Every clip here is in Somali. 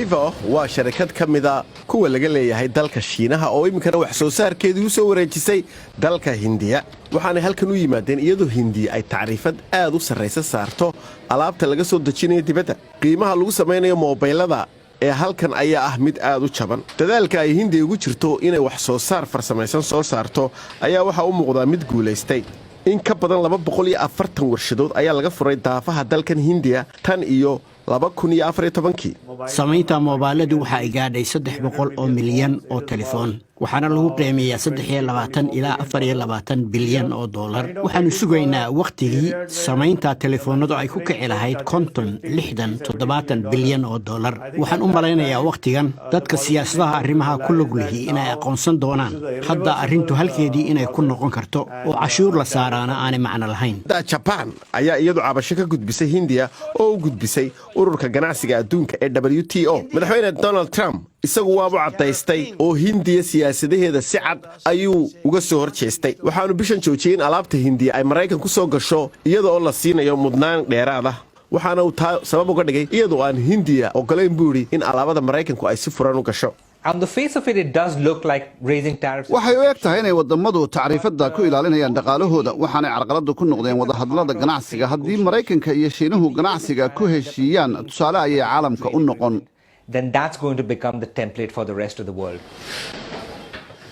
Vivo waa sharikad ka mida kuwa laga leeyahay dalka Shiinaha oo iminkana wax soo saarkeedii u soo wareejisay dalka Hindiya. Waxaanay halkan u yimaadeen iyadoo Hindiya ay tacriifad aad u sarraysa saarto alaabta laga soo dejinayo dibadda. Qiimaha lagu samaynayo moobaylada ee halkan ayaa ah mid aad u jaban. Dadaalka ay Hindiya ugu jirto inay wax soo saar farsamaysan soo saarto ayaa waxaa u muuqdaa mid guulaystay. In ka badan 240 warshadood ayaa laga furay daafaha dalkan Hindiya tan iyo 2014-kii. Samaynta moobaaladu waxa ay gaadhay 300 oo milyan oo telefoon, waxaana lagu qiimeeyaa 23 ilaa 24 bilyan oo dollar. Waxaannu sugaynaa wakhtigii samaynta telefoonnadu ay ku kici lahayd 50, 60, 70 bilyan oo dollar. Waxaan u malaynayaa wakhtigan dadka siyaasadaha arrimaha ku lug lihi inay aqoonsan doonaan hadda arrintu halkeedii inay ku noqon karto oo cashuur la saaraana aanay macno lahayn. Jabaan ayaa iyadu cabasho ka gudbisay Hindiya oo u gudbisay Ururka Ganacsiga Adduunka ee WTO. Madaxweyne Donald Trump isagu waabu caddaystay oo Hindiya siyaasadaheeda si cad ayuu uga soo hor jeestay. Waxaanu bishan joojiyey in alaabta Hindiya ay Maraykan ku soo gasho iyada oo la siinayo mudnaan dheeraad ah. Waxaana uu taa sabab uga dhigay iyadoo aan Hindiya ogolayn, buu yidhi, in alaabada Maraykanku ay si furan u gasho. Waxay u eg tahay inay wadammadu tacriifadda ku ilaalinayaan dhaqaalahooda, waxaanay carqaladda ku noqdeen wadahadallada ganacsiga. Haddii Maraykanka iyo Shiinuhu ganacsiga ku heshiiyaan, tusaale ayay caalamka u noqon. Then that's going to become the template for the rest of the world.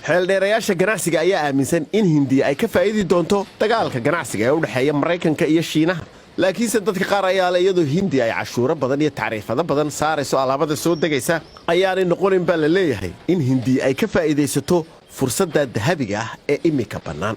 Xeeldheerayaasha ganacsiga ayaa aaminsan in Hindiya ay ka faa'idi doonto dagaalka ganacsiga ee u dhexeeya Maraykanka iyo Shiinaha. Laakiinse dadka qaar ayaa le, iyadoo Hindiya ay cashuuro badan iyo tacriifado badan saarayso alaabada soo degaysa, ayaanay noqonin, baa la leeyahay, in Hindiya ay ka faa'iidaysato fursadda dahabiga ah ee iminka bannaan.